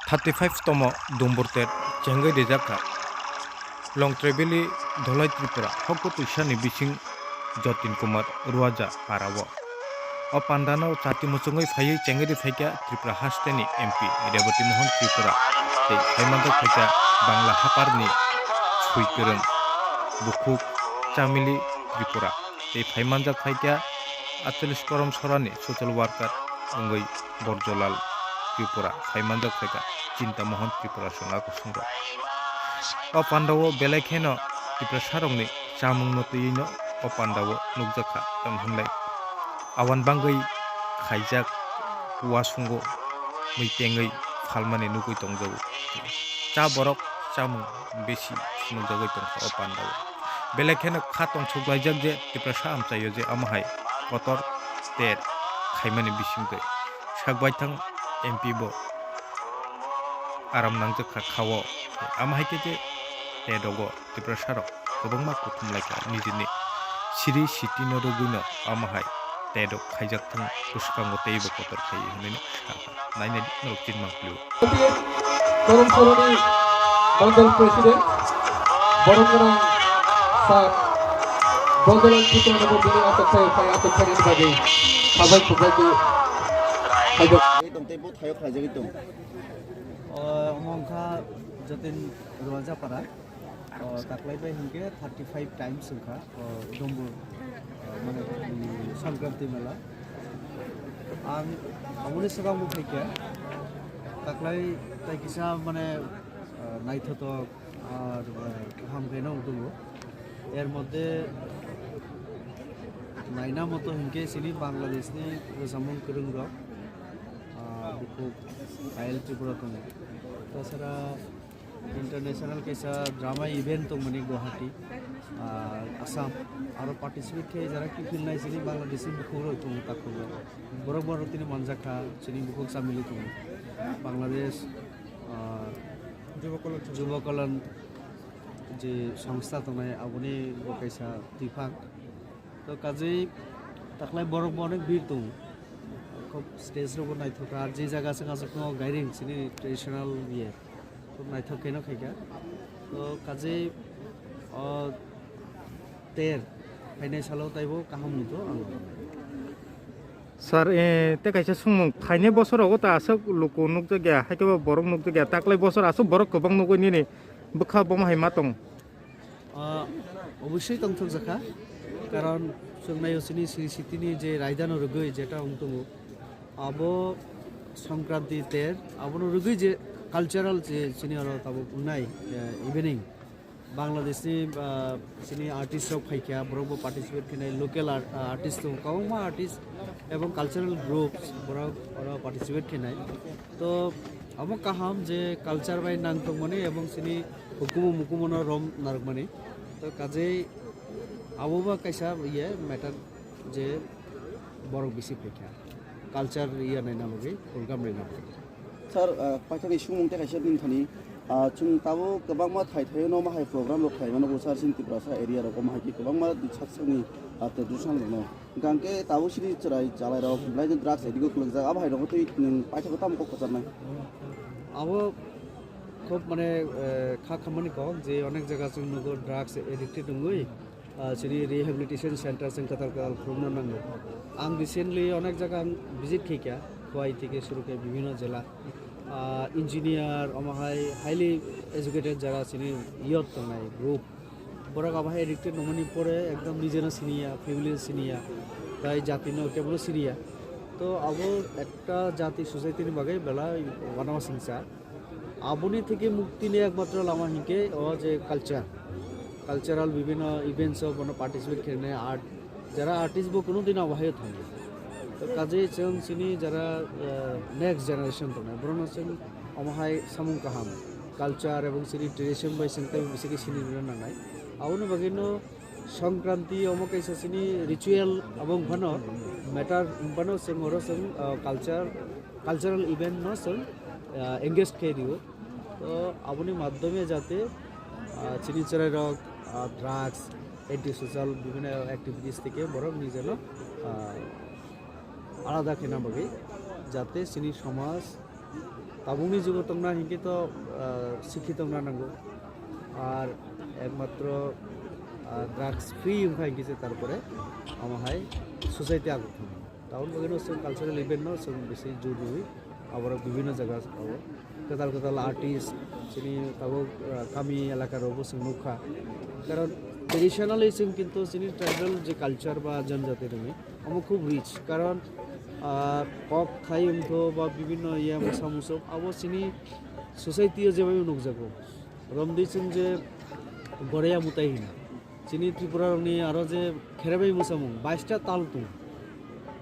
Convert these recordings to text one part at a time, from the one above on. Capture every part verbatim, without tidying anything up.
Thirty five tomo Dumbur ter chengwi rijak kha. Longtrebili Dholai Tripura hokto twisani bising Jotin Kumar Ruaja parao. O pandano chati muchungwi phaiwi chengwi ri phaikha Tripura hasteni M P Rebati Mohan Tripura tei phaimanjak phaikha Bangla haparni Sui Kwrwng Bukhuk Chamili Tripura tei phaimanjak phaikha atchollish korom sorani social worker wngwi Borjolal Tripura phaimanjak phaikha Chinta Mohan Tripura songha kusungrok. O pandao belai kheno Tiprasarokni chamungno twiwino o pandao nukjakha, tamo hinlai awan bangwi khaijak uasungo mui tengwi phalmani nugwi tongjago. Cha borok chamung besi phunukjagwi tongkha o pandao. Belai kheno kha tongthok laijak je Tiprasa amchaio je amo hai kotor ter khaimani bisingtwi sak baithang M P bo aram nangjak kha khao. Amo hai khe je tedogo Tiprasarok kwbangma kuthum lai kha nijini siri sitino rwgwino amo hai tedok khaijak thung bwskango teibo kotor khaio hinwi sa kha. Nainai di norok chinmang philio. Korom Soroni Mandal President, Borok Gwnang Sir Bondolal Tripura no bini atok khai, khai atok khai ni bagwi khabai khukbai khe khaijak. Tei tong tei bo thaio khlaijagwi tong. O, omo wngkha Jatin Ruajapara. O, taklai bai hinkhe thirty five times wngkha, o, Dombur, o, mane, um, Sankranti Mela. Ang aboni swkang bo phaikha. Taklai tai kisa, mane, o, naithotok, ar, o, kaham khe no tongo. Er moddhe naina moto hinkhe chini Bangladesh ni rwchapmung kwrwng rok, o, bukhuk Payal Tripura tongo. Tasara international kaisa drama event tongmani Guwahati, ah, Assam. Aro participate khe jara kiphilnai chini Bangladesh ni bukhuk rok tongo takhuk rok. Borok borok tini manjak kha, chini bukhuk Chamili tongo. Bangladesh, ah, Jubo Kalyan je songstha tongnai aboni bo kaisa twiphang. To kajui taklai borok bo onek bir tongo. Khub stage rok bo naithok kha, ar je jaga se aswk no gairing chini traditional ye. Khub naithok khe no khaikha. To kajui o ter phainai salo taibo kaham nukgo ang. Sir, eh, tei kaisa swngmung, phainai bosorogo ta aswk luku nukjakya, haikhe bo borok nukjakya, taklai bosor aswk borok kwbang nukgwi nini bwkha bomo hai ma tong? Ah, oboswi tongthokjakha, karon chwng naio chini siri sitini je raidano rwgwi jeta wng tongo, abo Songkranti ter, abono rwgwi je cultural je chini oro tabuk wngnai, eh, evening, Bangladeshni, ah, chini artist rok phaikha, borok bo participate khainai, local art-, ah, artist tongo, kwbangma artist ebong cultural groups borok oro participate khainai. To amo kaham je culture bai nangtongmani ebong chini hukumu mukumu no rom narwkmani. To kajei abo ba kaisa ye matter je borok bisi phaikha culture ye naina bagwi, program naina bagwi. Sir, ah, paithakni sumung tei kaisa bini thani, ah, chwng tabuk kwbangma thai thaio no ma hai program rok khlai mano bo sir chini Tiprasa area rok omo hai khe kwbangma sak sakni, ah, traditional rok no. Hingkha hwnkhe tabuk chini chwrai chalairok belai khe drugs addict o kwlwkjak, abo hai rokno twi nwng paithago tamo kok kwcharnai? Abo khub mane, eh, kha khammani kok je onek jaga chwng nugo drugs addicted wngwi, ah, chini rehabilitation center chwng kwtal kwtal khulumna nango. Ang recently onek jaga ang visit khaikha, Khowai theke suru khe bibhinno jela. Ah, engineer, omo hai highly educated jara chini youth tongnai group. Borok abo hai addicted nongmani pore ekdom nijeno siniya, family siniya, tai jatino kebono siniya. To abo ekta jati society ni bagwi belai uanama singcha. Aboni theke mukti ni ekmatro lama hinkhe o je culture, cultural bibhinno events o bono participate khainai art, jara artist bo kunu din abo hai thango. To kajei chwng chini jara, eh, next generation tongnai, borokno chwng omo hai samung kaham, culture ebong chini tradition bai chwng tei bisingtwi sini rwna nangnai. Aboni bagwino Songkranti omo kaisa chini ritual, abo wngphano matter wngphano chwng oro chwng, ah, culture, cultural event no chwng, ah, engage khe rio. To aboni madhyome jate, ah, chini chwrairok, ah, drugs, anti social bibhinno activities theke borok nijeno, ah, alada khena bagwi jate chini somaj Tabukni jugo tongna hinkhe to, ah, sikhi tongna nango. Ar ekmatro, ah, drugs free wngkha hinkhe se tarpore amo hai society aguk thangma. Tabuk bagwino chwng cultural event no chwng bisi jor rwi aborok bibhinno jaga o kwtal kwtal artist chini tabuk, ah, kami elaka rogo chwng nukha. Karon traditionally chwng kintu chini tribal je culture ba janjati rwni omo khub rich, karon, ah, kok khai wngtho ba bibhinno iye mosa musuk abo chini society o jebai nukjago. Romdi chwng je Goreya mutai hino. Chini Tripura rokni aro je kherebai mosamung baista tal tongo.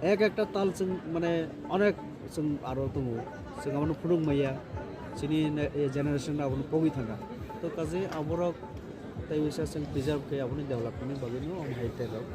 Ek ekta tal chwng mane onek chwng aro tongo. Chwng abono phunuk maya. Chini ne-, e generation abono pogwi thangkha. To kaje aborok tai wisa chwng preserve khe aboni development ni bagwi no omo hai tei rok.